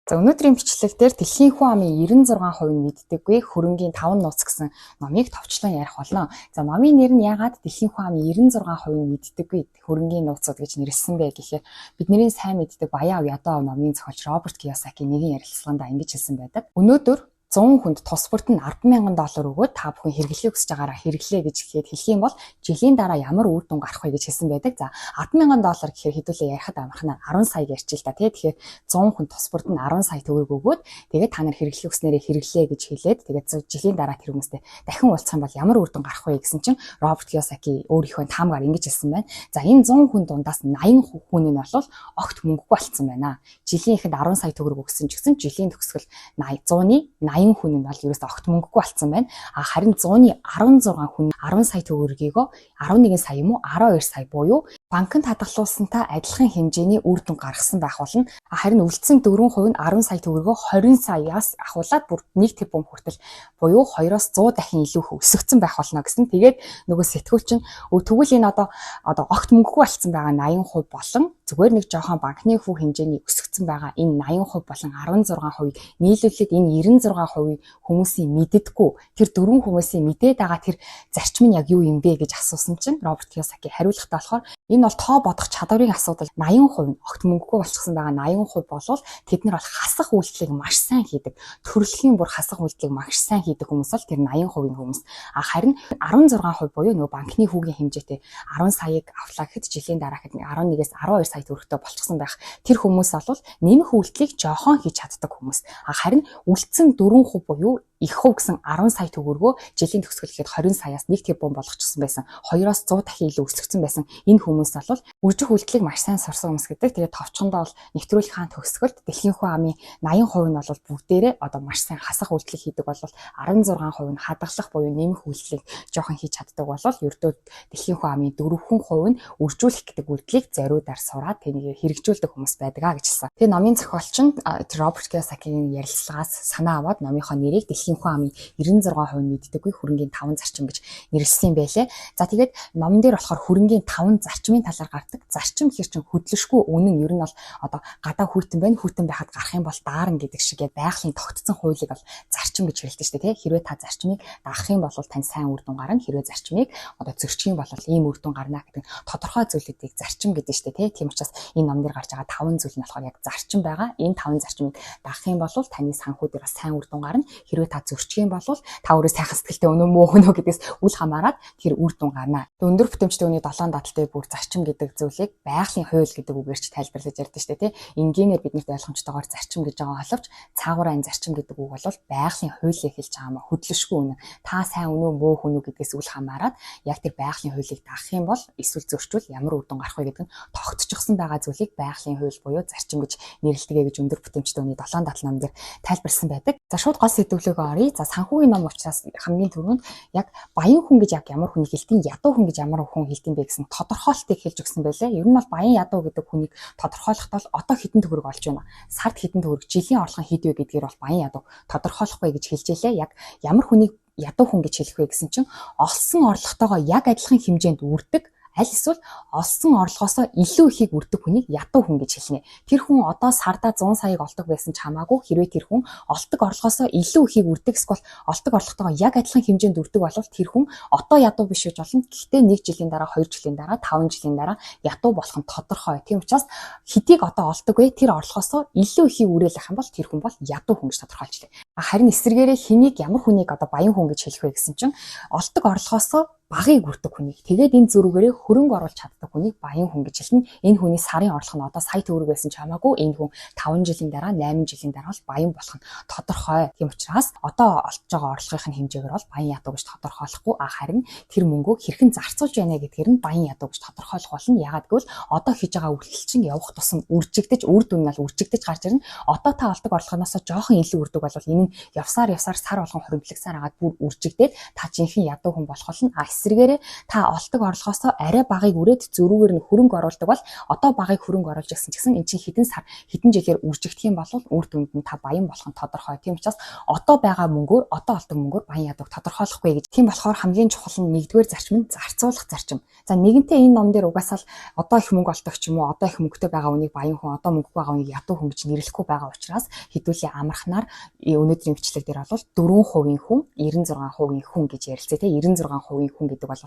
За, өнөөдрийн бичлэг дээр дэлхийн хүн амын 96% нь мэддэггүй хөрөнгийн 5 нууц гэсэн номыг товчлон ярих болно. За, номын нэр нь яагаад дэлхийн хүн амын 96% нь мэддэггүй хөрөнгийн нууцуд гэж нэрлэсэн бэ гэхээр бидний сайн мэддэг Баян ав ядуу ав номын зохиолч Роберт Кийосаки нэгэн ярилцлаганд ингэж хэлсэн байдаг. Өнөөдөр 100 хүнд тус бүрт нь 10,000 доллар өгөөд та бүхэн хэрэглэхийг хүсэж байгаараа хэрэглээ гэж хэлээд хэлэх юм бол жилийн дараа ямар үр дүн гарах вэ гэж хэлсэн байдаг. За, 10,000 доллар гэхээр хэдүүлээ ярихад амархан 10 сая ярьчих л та, тий. Тэгэхээр 100 хүн тус бүрт нь 10 сая төгрөг өгөөд, тэгээд та нар хэрэглэхийг хүснээрээ хэрэглээ гэж хэлээд, тэгээд жилийн дараа тэр хүмүүстэй дахин уулзах юм бол ямар үр дүн гарах вэ гэсэн чинь Роберт Кийосаки өөрийнхөө таамгаар ингэж хэлсэн байна. За, энэ 100 хүн дундаас 80 хүн нь бол огт мөнгөгүй болцсон байна. Жилийн эхэнд 10 сая төгрөг өгсөн ч гэсэн жилийн төгсгөл 80 100-ны 80 хүн нь бол ерөөсөө огт мөнгөгүй болцсон байна. А харин 100-ны 16 хүн 10 сая төгрөгийг 11 сая юм уу, 12 сая буюу банкнд хадгалуулсантай адилхан хэмжээний үр дүн гаргасан байх болно. А харин үлдсэн 4% нь 10 сая төгрөгөө 20 саяас ахуулаад бүр 1 тэрбум хүртэл буюу 2-оос 100 дахин илүү их өсөгдсөн байх болно гэсэн. Тэгээд нөгөө сэтгүүл чинь тэгвэл энэ одоо огт мөнгөгүй болцсон байгаа 80% болон зүгээр нэг жоохон банкны хүү хэмжээний өсөгдсөн байгаа энэ 80% болон 16%-ийг нийлүүлээд энэ 96% хүмүүсийн мэддэггүй тэр дөрвөн хүмүүсийн мэдээд байгаа тэр зарчим нь яг юу юм бэ гэж асуусан чинь Роберт Кийосаки хариулахдаа болохоор энэ бол тоо бодох чадварын асуудал, 80% нь огт мөнгөгүй болчихсон байгаа 80% болвол тэд нар бол хасах үйлдэлийг маш сайн хийдэг. Төрөлхийн бүр хасах үйлдэлийг маш сайн хийдэг хүмүүс бол тэр 80%-ийн хүмүүс. А харин 16% буюу нөгөө банкны хүүгийн хэмжээтэй 10 саяыг авлаа гэхэд жилийн дараа гэхэд 11-ээс 12 сая төгрөгтэй болчихсон байх. Тэр хүмүүс бол нэмэх үйлдэлийг жоохон хийж чаддаг хүмүүс. А харин үлдсэн 4% буюу их хувь гэсэн 10 сая төгрөгөө жилийн төгсгөл гэхэд 20 саяас 1 тэрбум болгочихсон байсан. 2-оос 100 дахин илүү өсгөцсөн байсан. Энэ хүмүүс бол үржих үйлдэлийг маш сайн сурсан хүмүүс гэдэг. Тэгээд товчхондоо бол нэвтрүүлгийн төгсгөлд дэлхийн хүн амын 80% нь бол бүгдээрээ одоо маш сайн хасах үйлдэлийг хийдэг бол 16% нь хадгалах буюу нэмэх үйлдэлийг жоохон хийж чаддаг бол ердөө дэлхийн хүн амын 4% нь үржүүлэх гэдэг үйлдэлийг зориудаар сураад тэнийг хэрэгжүүлдэг хүмүүс байдаг а гэж хэлсэн. Тэгээ номын зохиолч нь Роберт Кийосакигийн ярилцлагаас санаа аваад номынхоо нэрийг дэлхийн хүн амын 96% нь мэддэггүй хөрөнгийн 5 зарчим гэж нэрлэсэн юм байлээ. За, тэгээд номон дээр болохоор хөрөнгийн 5 зарчмын талаар гардаг. Зарчим гэхэр чинь хөдлөшгүй үнэн, ер нь бол одоо гадаа хүйтэн байна. Хүйтэн байхад гарах юм бол даарна гэдэг шиг яг байгалийн тогтцсон хуулийг бол зарчим гэж хэлдэг шүү дээ, тий. Хэрвээ та зарчмыг дагах юм бол тань сайн үр дүн гарна. Хэрвээ зарчмыг одоо зөрчих юм бол ийм үр дүн гарна гэдэг тодорхой зүйлүүдийг зарчим гэдэг шүү дээ, тий. Тийм учраас энэ ном дээр гарч байгаа 5 зүйл нь болохоор яг зарчим байгаа. Энэ 5 зарчмыг дагах юм бол таны санхүү дээр бас сайн үр дүн гарна. Хэрвээ та зөрчих юм бол та өөрөө сайхан сэтгэлтэй өнөө муу хөнөө гэдгээс үл хамааран тэр үр дүн гарна. Өндөр бүтэмжтэй үний долоон дадал дээр бүр зарчим гэдэг зүйлийг байгалийн хууль гэдэг үгээр ч тайлбарлаж ярьдаг шүү дээ, тий. Энгийнээр биднэрт ойлгомжтойгоор зарчим гэж байгаа боловч цаагаараа энэ зарчим гэдэг үг бол байгалийн хуулийг хэлж байгаа юм а. Хөдлөшгүй үнэн. Та сайн үнэ үү, муу хүн үү гэдгээс үл хамааран яг тэр байгалийн хуулийг дагах юм бол эсвэл зөрчүүл ямар үр дүн гарах вэ гэдэг нь тогтчихсон байгаа зүйлийг байгалийн хууль буюу зарчим гэж нэрлэдэг гэж өндөр бүтэмжтэй үний долоон дадал ном дээр тайлбарласан байдаг. За, шууд гол сэдвлөөгөө оръё. За, санхүүгийн ном учраас хамгийн түрүүнд яг баян хүн гэж яг ямар хүнийг хэлдэг, ядуу хүн гэж ямар хүн хэлдэг бэ гэсэн тодорхойлтыг хэлж өгсөн байлээ. Ер нь бол баян ядуу гэдэг хүнийг тодорхойлоход бол одоо хэдэн төгрөг олж байна, сард хэдэн төгрөг, жилийн орлого хэд вэ гэдгээр бол баян ядуу тодорхойлохгүй гэж хэлж байлээ. Яг ямар хүнийг ядуу хүн гэж хэлэх вэ гэсэн чинь олсон орлоготойгоо яг адилхан хэмжээнд үрдэг аль эсвэл олсон орлогоосоо илүү ихийг үрдэг хүнийг ядуу хүн гэж хэлнэ. Тэр хүн одоо сардаа 100 саяыг олдог байсан ч хамаагүй, хэрвээ тэр хүн олдог орлогоосоо илүү ихийг үрдэг эсвэл олдог орлоготойгоо яг адилхан хэмжээнд үрдэг бол тэр хүн одоо ядуу биш гэж болно. Гэхдээ 1 жилийн дараа, 2 жилийн дараа, 5 жилийн дараа ядуу болох нь тодорхой. Тийм учраас хэдийг одоо олдог вэ? Тэр орлогоосоо илүү ихийг үрээл ах юм бол тэр хүн бол ядуу хүн гэж тодорхойлжлээ. Харин эсрэгээрээ хэнийг, ямар хүнийг одоо баян хүн гэж хэлэх вэ гэсэн чинь олдог орлогоосоо багыг үрдэг хүнийг, тэгээд энэ зөрүүгээрээ хөрөнгө оруулж чаддаг хүнийг баян хүн гэж хэлнэ. Энэ хүний сарын орлого нь одоо сая төгрөг байсан ч хамаагүй энэ хүн 5 жилийн дараа, 8 жилийн дараа бол баян болох нь тодорхой. Тийм учраас одоо олж байгаа орлогын хэмжээгээр бол баян ядуу гэж тодорхойлохгүй, а харин тэр мөнгөө хэрхэн зарцуулж байна гэдгээр нь баян ядуу гэж тодорхойлох болно. Яагаад гэвэл одоо хийж байгаа үйлдэл чинь явах тусам үржигдэж, үр дүн нь бол үржигдэж гарч ирнэ. Одоо та олдог орлогоноос жоохон илүү үрдэг бол энэ нь явсаар явсаар сар болгон хуримтлагсаар агаад бүр үржигдээд та жинхэнэ ядуу хүн болох болно. А Эсрэгээрээ та олдог орлогоосоо арай багыг үрээд зөрүүгээр нь хөрөнгө оруулдаг бол одоо багыг хөрөнгө оруулж ирсэн ч гэсэн эн чинь хэдэн сар, хэдэн жилээр үржигдэх юм бол үр дүнд нь та баян болох нь тодорхой. Тийм учраас одоо байгаа мөнгөөр, одоо олдог мөнгөөр баян ядууг тодорхойлохгүй гэж. Тийм болохоор хамгийн чухал нь нэгдүгээр зарчим нь зарцуулах зарчим. За, нэгэнтээ энэ ном дээр угаасаа л одоо их мөнгө олдог ч юм уу, одоо их мөнгөтэй байгаа хүнийг баян хүн, одоо мөнгөгүй байгаа хүнийг ядуу хүн гэж нэрлэхгүй байгаа учраас хэдүүлээ амархнаар өнөөдрийн бичлэг дээр бол 4% хүн, 96% хүн гэж ярилцъя, те. 96% хүн гэдэг бол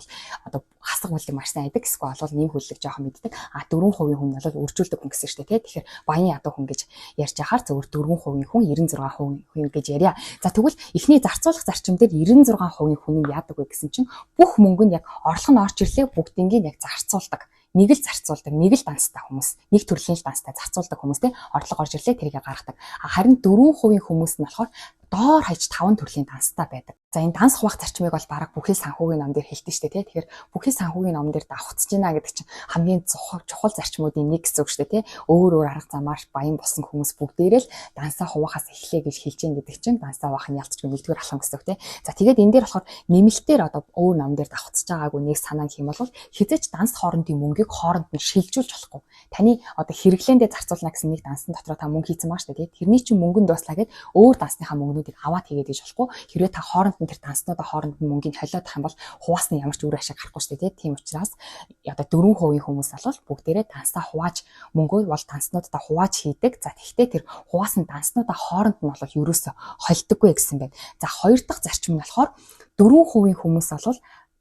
одоо хасах хөлөг маш сайн байдаг, эсвэл бол нэм хөлөг жоохон мэддэг. А 4% хүн нь бол үржүүлдэг хүн гэсэн шүү дээ, те. Тэгэхээр баян ядуу хүн гэж ярьж байхаар зөвхөн 4% хүн, 96% хүн гэж ярья. За, тэгвэл эхний зарцуулах зарчим дээр 96% хүн нь яадаг вэ гэсэн чинь бүх мөнгө нь яг орлого нь орж ирлээ, бүгднийг яг зарцуулдаг, нэг л зарцуулдаг, нэг л данстай хүмүүс, нэг төрлийн л данстай зарцуулдаг хүмүүс, те, орлого орж ирлээ, тэрийг гаргадаг. Харин 4% хүмүүс нь болохоор доор хаяж 5 төрлийн данстай байдаг. За, энэ данс хуваах зарчмыг бол бараг бүхий санхүүгийн ном дээр хэлдэг шүү дээ, тий. Тэгэхээр бүхий санхүүгийн ном дээр давхцаж байна гэдэг чинь хамгийн чухал зарчмуудын нэг гэсэн үг шүү дээ, тий. Өөр өөр арга замаар баян болсон хүмүүс бүгдээрээ л дансаа хуваахаас эхлэе гэж хэлж гин гэдэг чинь дансаа хуваах нь ялцчгүй нэгдүгээр алхам гэсэн үг, тий. За, тэгээд энэ дээр болохоор нэмэлтээр одоо өөр ном дээр давхцаж байгаагүй нэг санаа гэх юм бол хэзээ ч данс хоорондын мөнгийг хооронд нь шилжүүлж болохгүй. Таны одоо хэрэглээндээ зарцуулна гэсэн нэг дансан дотроо та мөнгө хийцэн байгаа шүү дээ, тий. Тэрний чинь мөнгө нь дууслаа гэд өөр дансныхаа мөнгнүүдийг аваад хийгээд гэж болохгүй. Хэрвээ та хооронд нь тэр данснуудаа хооронд нь мөнгийг холиодох юм бол хуваасны ямар ч үр ашиг гарахгүй шүү дээ. Тийм учраас одоо 4% хүмүүс бол бүгдээрээ дансаа хувааж, мөнгөө бол данснуудаа хувааж хийдэг. За, тэгэхдээ тэр хуваасан данснуудаа хооронд нь бол ерөөсөө холдоггүй гэсэн байна. За, хоёр дахь зарчим нь болохоор 4% хүмүүс бол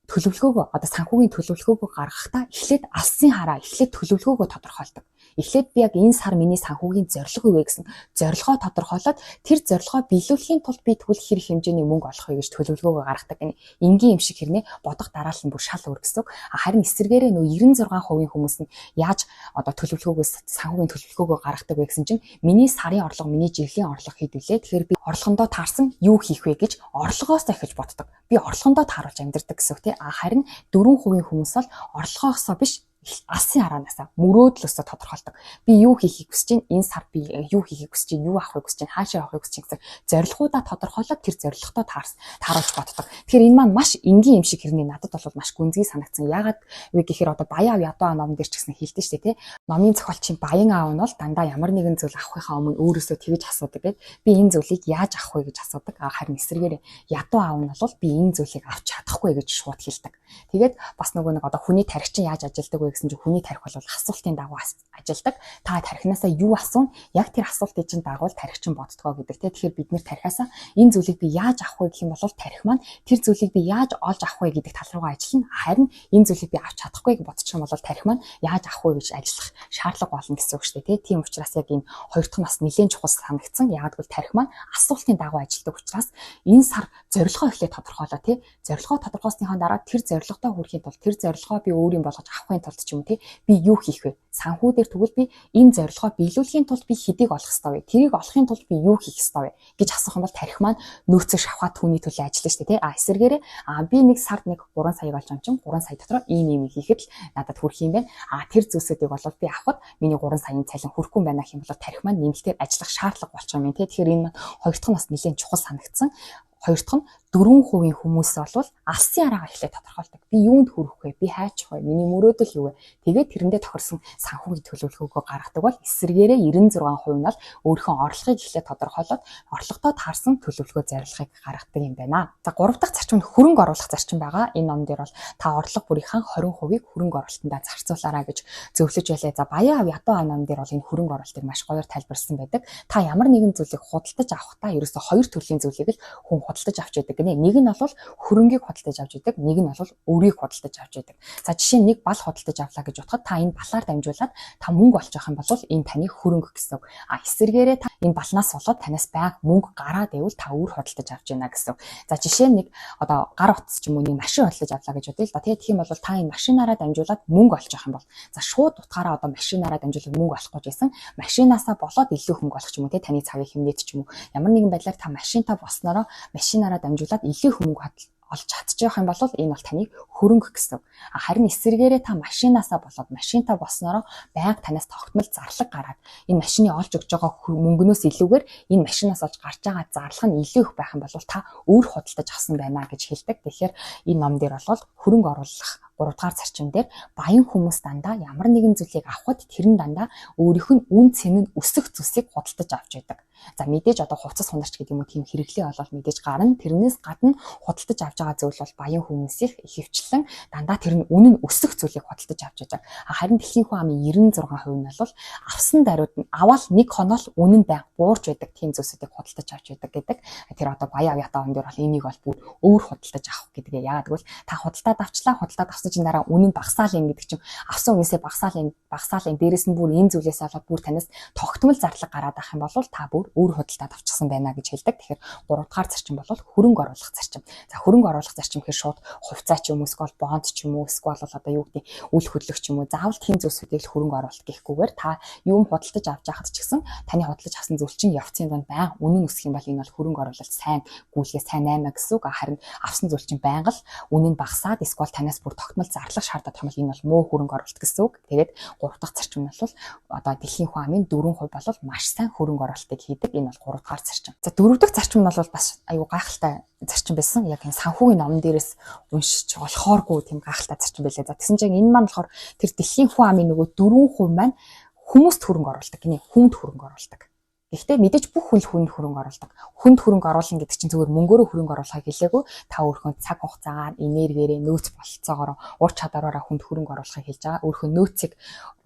төлөвлөгөөгөө, одоо санхүүгийн төлөвлөгөөгөө гаргахдаа эхлээд алсын хараа, эхлээд төлөвлөгөөгөө тодорхойлдог. Эхлээд би яг энэ сар миний санхүүгийн зорилго юу вэ гэсэн зорилгоо тодорхойлоод тэр зорилгоо биелүүлэхийн тулд би тэгвэл хэр хэмжээний мөнгө олох вэ гэж төлөвлөгөөгөө гаргадаг. Энэ энгийн юм шиг хэрнээ бодох дараалал нь бүр шал өөр гэсэн үг. Харин эсрэгээрээ нөө 96% хүмүүс нь яаж одоо төлөвлөгөөгөө, санхүүгийн төлөвлөгөөгөө гаргадаг вэ гэсэн чинь миний сарын орлого, миний жилийн орлого хэд вүлээ? Тэгэхээр би орлогондоо таарсан юу хийх вэ гэж орлогоос эхэлж боддог. Би орлогондоо тааруулж амьдардаг гэсэн үг, тий. Харин 4% хүмүүс бол орлогоосоо биш, алсын хараанасаа, мөрөөдлөөсөө тодорхойлдог. Би юу хийхийг хүсэж байна? Энэ сар би юу хийхийг хүсэж байна? Юу авахыг хүсэж байна? Хаашаа явахыг хүсэж байна гэсэн зорилгоудаа тодорхойлоод тэр зорилготой тааруулж боддог. Тэгэхээр энэ маань маш энгийн юм шиг хэрнээ надад бол маш гүнзгий санагдсан. Яагаад вэ гэхээр одоо Баян аав ядуу ном дээр ч гэсэн хэлдэг шүү дээ, тий. Номын зохиолчийн баян аав нь бол дандаа ямар нэгэн зүйл авахынхаа өмнө өөрөөсөө тэгж асуудаг гэд, би энэ зүйлийг яаж авах вэ гэж асуудаг. Харин эсрэгээр ядуу аав нь бол би энэ зүйлийг авч чадахгүй гэж шууд хэлдэг. Тэгээд бас нөгөө нэг одоо хүний тархи чинь яаж ажилладаг вэ гэсэн чинь хүний тархи бол асуултын дагуу ажилладаг. Та тархинаасаа юу асууна? Яг тэр асуултыг чинь дагуул тархи чинь боддгоо гэдэг, те. Тэгэхээр бид нэр тархиасаа энэ зүйлийг би яаж авах вэ гэх юм бол тархи маань тэр зүйлийг би яаж олж авах вэ гэдэг тал руугаа ажиллана. Харин энэ зүйлийг би авч чадахгүй гэж бодчих юм бол тархи маань яаж авах вэ гэж ажиллах шаардлага болно гэсэн үг шүү дээ, те. Тийм учраас яг энэ хоёр дахь нь бас нэлээд чухал санагдсан. Яагаад гэвэл тархи маань асуултын дагуу ажилладаг учраас энэ сар зорилгоо эхлээд тодорхойлоо, тий. Зорилгоо тодорхойлсныхоо дараа тэр зорилготой хүрэхийн тулд, тэр зорилгоо би өөрийн болгож авахын тулд ч юм уу, тий, би юу хийх вэ? Санхүү дээр тэгвэл би энэ зорилгоо биелүүлэхийн тулд би хэдийг олох ёстой вэ? Тэрийг олохын тулд би юу хийх ёстой вэ гэж асуух юм бол тархи маань нөөцөө шавхаад түүний төлөө ажиллана шүү дээ, тий. А эсэргээрээ би нэг сард нэг 3 саяг олж юм чинь 3 сая дотор ийм ийм хийхэд л надад хүрэх юм байна. А тэр зүйлсүүдийг бол би авахад миний 3 саяын цалин хүрэхгүй байна гэх юм бол тархи маань нэмэлтээр ажиллах шаардлага болчих юм тий. Тэгэхээр энэ хоёр дахь нь бас нэлээд чухал санагдсан. Хоёр дахь нь 4% хүмүүс бол алсын араагаа эхлээд тодорхойлдог. Би юунд хүрэх вэ? Би хайчих вэ? Миний мөрөөдөл юу вэ? Тэгээд тэрэндээ тохирсон санхүүгийн төлөвлөгөөгөө гаргадаг бол эсрэгээрээ 96% нь бол өөрийнхөө орлогыг эхлээд тодорхойлоод орлоготой таарсан төлөвлөгөө, зорилгыг гаргадаг юм байна. За, гурав дахь зарчим нь хөрөнгө оруулах зарчим байгаа. Энэ ном дээр бол та орлого бүрийнхээ 20%-ийг хөрөнгө оруулалтандаа зарцуулаарай гэж зөвлөж байлаа. За, Баян аав ядуу аав ном дээр бол энэ хөрөнгө оруулалтыг маш гоёор тайлбарласан байдаг. Та ямар нэгэн зүйлийг худалдаж авахдаа ерөөсөө хоёр төрлийн зүйлийг л хүн худалдаж авч байдаг гинэ. Нэг нь бол хөрөнгийг худалдаж авч идэг, нэг нь бол өрийг худалдаж авч идэг. За, жишээ нь нэг бал худалдаж авлаа гэж бодоход та энэ балаар дамжуулаад та мөнгө олж авах юм бол энэ таны хөрөнгө гэсэн үг. А эсэргээрээ та энэ балнаас болоод танаас байг мөнгө гараад ивэл та өр худалдаж авч байна гэсэн үг. За, жишээ нь нэг одоо гар утас ч юм уу, нэг машин худалдаж авлаа гэж бодъё л да. Тэгээ тэгэх юм бол та энэ машинаараа дамжуулаад мөнгө олж авах юм бол, за, шууд утгаараа одоо машинаараа дамжуулаад мөнгө олохгүй байсан, машинаасаа болоод илүү их мөнгө олох ч юм уу, те, таны цагийн хэмнээт ч юм уу, ямар нэгэн байдлаар та машинтай болсноороо машинаараа дамжуулаад илүү их мөнгө олж чадчих юм бол энэ бол таны хөрөнгө гэсэн. Харин эсрэгээрээ та машинаасаа болоод машинтаа болсноороо байнга танаас тогтмол зарлаг гараад энэ машины олж өгч байгаа мөнгнөөс илүүгээр энэ машинаас олж гарч байгаа зарлага нь илүү их байх юм бол та өөр худалдаж авсан байна гэж хэлдэг. Тэгэхээр энэ ном дээр бол хөрөнгө оруулах 3 дугаар зарчим дээр баян хүмүүс дандаа ямар нэгэн зүйлийг авахад тэр нь дандаа өөрийнх нь үн цэн нь өсөх зүйлсийг худалдаж авч байдаг. За мэдээж одоо хувцас хундарч гэдэг юм уу тийм хэрэглээ болол мэдээж гарна. Тэрнээс гадна худалдаж авч байгаа зүйл бол баян хүмүүсийн ихэвчлэн дандаа тэр нь үн нь өсөх зүйлийг худалдаж авч байдаг. Харин дэлхийн хүн амын 96% нь бол авсан даруйд нь аваад нэг хоноол үн нь байнга буурч байдаг тийм зүйлсүүдийг худалдаж авч байдаг гэдэг. Тэр одоо баян авьяатай он дээр бол энийг бол бүр өөр худалдаж авах гэдгээ. Яагаад гэвэл та худалдаад авчлаа, худалдаад авсан чинь дараа үн нь багасаал юм гэдэг чинь авсан үнээсээ багасаал юм, багасаал юм. Дээрэс нь бүр энэ зүйлээс болоод бүр танаас тогтмол зарлаг гараад авах юм бол та бүр өөр худалдаад авчихсан байна гэж хэлдэг. Тэгэхээр 3 дугаар зарчим бол хөрөнгө оруулах зарчим. За хөрөнгө оруулах зарчим гэхээр шууд хувьцаа ч юм уу, эсвэл бонд ч юм уу, эсвэл одоо юу гэдэг үл хөдлөх ч юм уу, заавал тийм зүйлсүүдийг л хөрөнгө оруулалт гэхгүйгээр та юм худалдаж авч байхад ч гэсэн таны худалдаж авсан зүйл чинь явцын дунд байн үнэн өсөх юм бол энэ бол хөрөнгө оруулалт сайн гүйлгээ сайн наймаа гэсэн үг. Харин авсан зүйл чинь байнга л үнэн багасаад эсвэл танаас бүр тогтмол зарлах шаардаад юм бол энэ бол муу хөрөнгө оруулалт гэсэн үг. Тэгээд 3 дахь зарчим нь бол одоо дэлхийн хүн амын 4% бол маш сайн хөрөнгө оруулалтыг хийдэг. Энэ бол 3 дугаар зарчим. За 4 дахь зарчим нь бол бас аюу гайхалтай зарчим байсан. Яг энэ санхүүгийн номон дээрээс уншиж болохооргүй тийм гайхалтай зарчим байлаа. За тэгсэн чинь энэ маань болохоор тэр дэлхийн хүн амын нөгөө 4% маань хүмүүст хөрөнгө оруулдаг гинэ. Хүнд хөрөнгө оруулдаг. Гэхдээ мэдээж бүх хүн л хүнд хөрөнгө оруулдаг. Хүнд хөрөнгө оруулна гэдэг чинь зүгээр мөнгөөрөө хөрөнгө оруулахыг хэлээгүй. Та өөрийнхөө цаг хугацаагаар, энергиэрээ, нөөц бололцоогоор, ур чадвараараа хүнд хөрөнгө оруулахыг хэлж байгаа. Өөрийнхөө нөөцийг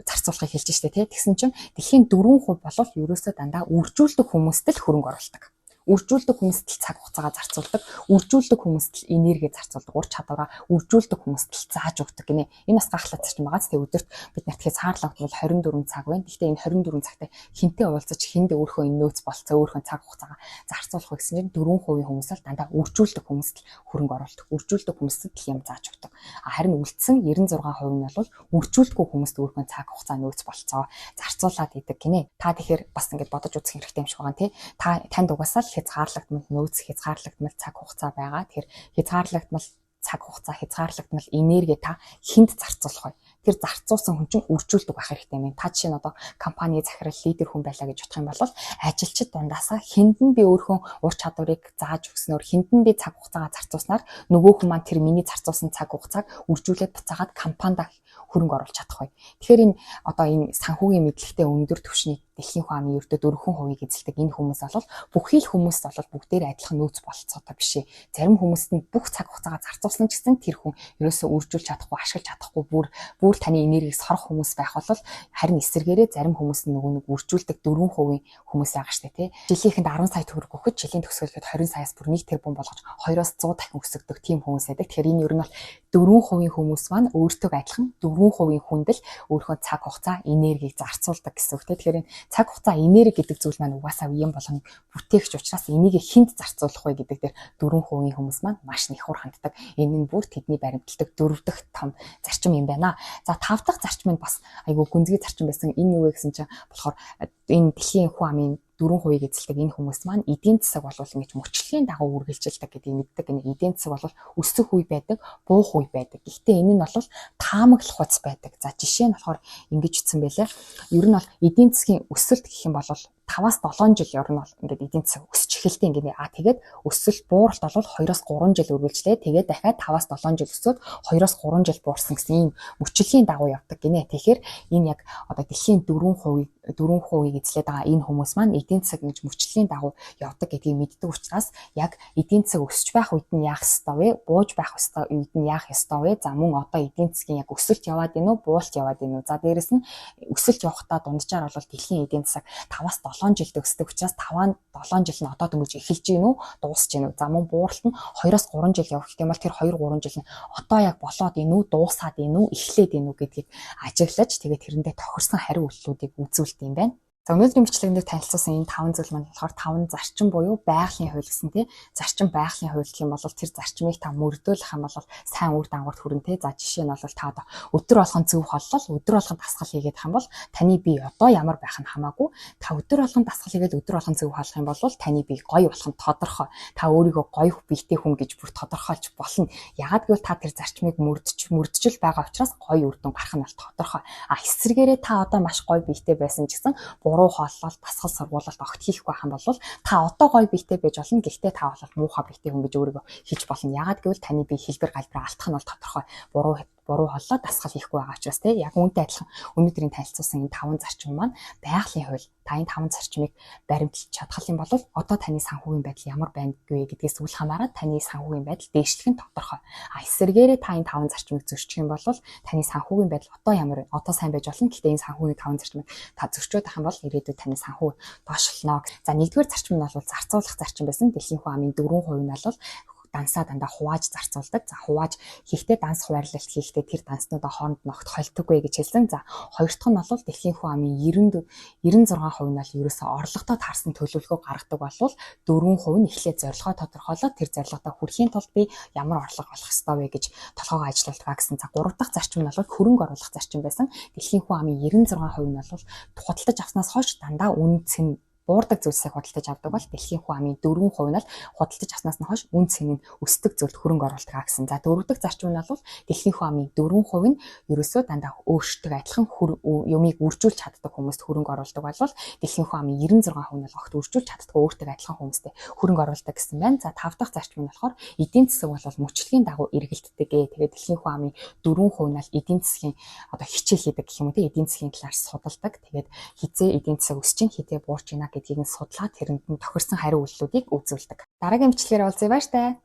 зарцуулахыг хэлж штэ тий. Тэгсэн чинь дэлхийн 4% болол ерөөсөө дандаа үржүүлдэг хүмүүст л хөрөнгө оруулдаг. Үржүүлдэг хүмүүст л цаг хугацаагаа зарцуулдаг, үржүүлдэг хүмүүст л энерги зарцуулдаг, ур чадвараа үржүүлдэг хүмүүст л зааж өгдөг гинэ. Энэ бас гайхалтай зарчим байгаа. Тэгээ өдөрт бид нарт хязгаарлагдвал 24 цаг байна. Гэхдээ энэ 24 цагтаа хинтээ уулзаж, хиндэ өөрийнхөө энэ нөөц болцоо, өөрийнхөө цаг хугацаагаа зарцуулах вэ гэсэн чинь 4% хүмүүс л дандаа үржүүлдэг хүмүүст л хөрөнгө оруулдаг, үржүүлдэг хүмүүст л юм зааж өгдөг. Харин үлдсэн 96% нь бол үржүүлдэггүй хүмүүст өөрийнхөө цаг хугацаа нөөц болцоо зарцуулаад идэг гинэ. Та тэгэхээр бас ингэж бодож үзэх хэрэгтэй юм шиг байгаа тий. Та танд угаасаа л хязгаарлагдмал нөөц, хязгаарлагдмал цаг хугацаа байгаа. Тэгэхээр хязгаарлагдмал цаг хугацаа, хязгаарлагдмал энерги та хүнд зарцуулах вэ? Тэр зарцуулсан хүн чинь үржүүлдэг байх хэрэгтэй юм. Та жишээ нь одоо компани захирал, лидер хүн байлаа гэж бодох юм бол ажилчид дундаасаа хүнд нь би өөрийнхөө ур чадварыг зааж өгснөөр, хүнд нь би цаг хугацаагаа зарцуулснаар нөгөө хүн маань тэр миний зарцуулсан цаг хугацааг үржүүлээд буцаагаад компанида хөрөнгө оруулах чадах бай. Тэгэхээр энэ одоо энэ санхүүгийн мэдлэгтэй өндөр түвшний дэлхийн хүн амын ердөө 4%-ийг эзэлдэг энэ хүмүүс бол бүхий л хүмүүс бол бүгдээр адилхан нөөц бололцоотой биш ээ. Зарим хүмүүст нь бүх цаг хугацаагаа зарцуулсан ч гэсэн тэр хүн ерөөсөө үржүүлж чадахгүй, ашиглаж чадахгүй бүр бүр таны энергийг сорох хүмүүс байх бол харин эсрэгээрээ зарим хүмүүс нь нөгөө нэг үржүүлдэг 4% хүмүүс байгаа штэ тий. Жилийнхэнд 10 сая төгрөг өгөхөд жилийн төгсгөлөд 20 саяас бүр 1 тэрбум болгож 2-оос 100 дахин өсгдөг тийм хүмүүс байдаг. Тэгэхээр энэ ер нь бол 4% хүмүүс маань өөртөө адилхан 4% хүнд л өөрийнхөө цаг хугацаа, энергийг зарцуулдаг гэсэн үг тий. Тэгэхээр энэ цаг хугацаа, энерги гэдэг зүйл маань угаасаа үеэн болгон бүтээгч учраас энийг хүнд зарцуулах вэ гэдэг дээр 4% хүмүүс маань маш нэхур ханддаг. Энэ нь бүр тэдний баримталдаг дөрөв дэх том зарчим юм байна. За тав дахь зарчим нь бас айгүй гүнзгий зарчим байсан. Энэ юу вэ гэсэн чинь болохоор энэ дэлхийн хүн амын 4%-ийг эзэлдэг энэ хүмүүс маань эдийн засаг бол ингэж мөчлөгийн дагуу үргэлжилдэг гэдгийг мэддэг. Энэ эдийн засаг бол өсөх үе байдаг, буух үе байдаг. Гэхдээ энэ нь бол таамаглах хуц байдаг. За жишээ нь болохоор ингэж утсан байлээ. Ер нь бол эдийн засгийн өсөлт гэх юм бол 5-аас 7 жил ер нь бол ингээд эдийн засаг өсч эхэлдэг ингээд. А тэгээд өсөлт бууралт бол 2-оос 3 жил үргэлжлээ. Тэгээд дахиад 5-аас 7 жил өсөөд 2-оос 3 жил буурсан гэсэн ийм мөчлөгийн дагуу явдаг гинэ. Тэгэхээр энэ яг одоо дэлхийн 4%-ийг эзлээд байгаа энэ хүмүүс маань эдийн засаг ингэж мөчлөгийн дагуу явдаг гэдгийг мэддэг учраас яг эдийн засаг өсөж байх үед нь яах ёстой вэ? Бууж байх ёстой үед нь яах ёстой вэ? За мөн одоо эдийн засгийн яг өсөлт яваад гинүү, буулт яваад гинүү. За дээрэс нь өсөлт явахдаа дунджаар бол дэлхийн эдийн засаг 5-аас 7 жилд өсдөг учраас 5-7 жил нь одоо дөнгөж эхэлж гин үү, дуусч гин үү. За мөн бууралт нь 2-оос 3 жил явах гэх юм бол тэр 2-3 жил нь одоо яг болоод ийн үү, дуусаад ийн үү, эхлээд ийн үү гэдгийг ажиглаж тэгээд тэрэндээ тохирсон хариу үйлдэлүүдийг үзүүлдэг юм байна. За, өнөөдрийн бичлэгэн дээр танилцуулсан энэ таван зүйл маань болохоор таван зарчим буюу байгалийн хууль гэсэн, тий. Зарчим, байгалийн хууль гэх юм бол тэр зарчмыг та мөрдүүлэх юм бол сайн үр дагаварт хүрнэ, тий. За, жишээ нь бол та одоо өдөр болгон зөв хооллол, өдөр болгон дасгал хийгээд юм бол таны бие одоо ямар байх нь хамаагүй, та өдөр болгон дасгал хийгээд, өдөр болгон зөв хооллох юм бол таны бие гоё болох нь тодорхой. Та өөрийгөө гоё биетэй хүн гэж бүр тодорхойлж болно. Яагаад гэвэл та тэр зарчмыг мөрдөж мөрдөж л байгаа учраас гоё үр дүн гарах нь бол тодорхой. А эсрэгээрээ та одоо маш гоё биетэй байсан ч гэсэн буруу хооллол, дасгал сургуулалт огт хийхгүй байх юм бол та одоо гоё биетэй байж болно. Гэхдээ та бол муухай биетэй хүн гэж өөрийгөө хэлж болно. Яагаад гэвэл таны бие хэлбэр галбираа алдах нь бол тодорхой. Буруу хооллоо, дасгал хийхгүй байгаа учраас, тий. Яг үүнтэй адилхан өнөөдрийн танилцуулсан энэ таван зарчим маань байгалийн хууль. Та энэ таван зарчмыг баримтлж чадах юм бол одоо таны санхүүгийн байдал ямар байна вэ гэдгээс үл хамааран таны санхүүгийн байдал дээшлэх нь тодорхой. А эсрэгээрээ та энэ таван зарчмыг зөрчих юм бол таны санхүүгийн байдал одоо ямар вэ? Одоо сайн байж болно. Гэхдээ энэ санхүүгийн таван зарчмыг та зөрчөөд ах юм бол ирээдүйд таны санхүү доошлно. За, нэгдүгээр зарчим нь бол зарцуулах зарчим байсан. Дэлхийн хүн амын 4% нь бол дансаа дандаа хувааж зарцуулдаг. За, хувааж хийхдээ, данс хуваарлалт хийхдээ тэр данснуудаа хооронд нь огт холдоггүй гэж хэлсэн. За, хоёр дахь нь бол дэлхийн хүн амын 90 96% нь бол ерөөсөө орлоготой таарсан төлөвлөгөө гаргадаг болвол 4% нь эхлээд зорилгоо тодорхойлоод, тэр зорилгодоо хүрэхийн тулд би ямар орлого олох ёстой вэ гэж толгойгоо ажилуулдаг гэсэн. За, гурав дахь зарчим нь бол хөрөнгө оруулах зарчим байсан. Дэлхийн хүн амын 96% нь бол худалдаж авснаас хойш дандаа үнэ цэн буурдаг зүйлсийг худалдаж авдаг бол дэлхийн хүн амын 4% нь л худалдаж авснаас нь хойш үнэ цэн нь өсдөг зүйлд хөрөнгө оруулдаг гэсэн. За, дөрөв дэх зарчим нь бол дэлхийн хүн амын 4% нь ерөөсөө дандаа өөрсдөө адилхан юмыг үржүүлж чаддаг хүмүүст хөрөнгө оруулдаг бол дэлхийн хүн амын 96% нь бол огт үржүүлж чаддаггүй, өөртөө адилхан хүмүүстэй хөрөнгө оруулдаг гэсэн байна. За, тав дахь зарчим нь болохоор эдийн засаг бол мөчлөгийн дагуу эргэлддэг ээ. Тэгээд дэлхийн хүн амын 4% нь л эдийн засгийн одоо хичээл хийдэг гэх юм уу, те, эдийн засгийн талаар судалдаг. Тэгээд хэзээ эдийн засаг өсөж чинь, хэзээ буурч байна гэдгийг нь судлаад, тэрэнд нь тохирсон хариу үйлдэлүүдийг үзүүлдэг. Дараагийн бичлэгээр уулзъя, баяртай.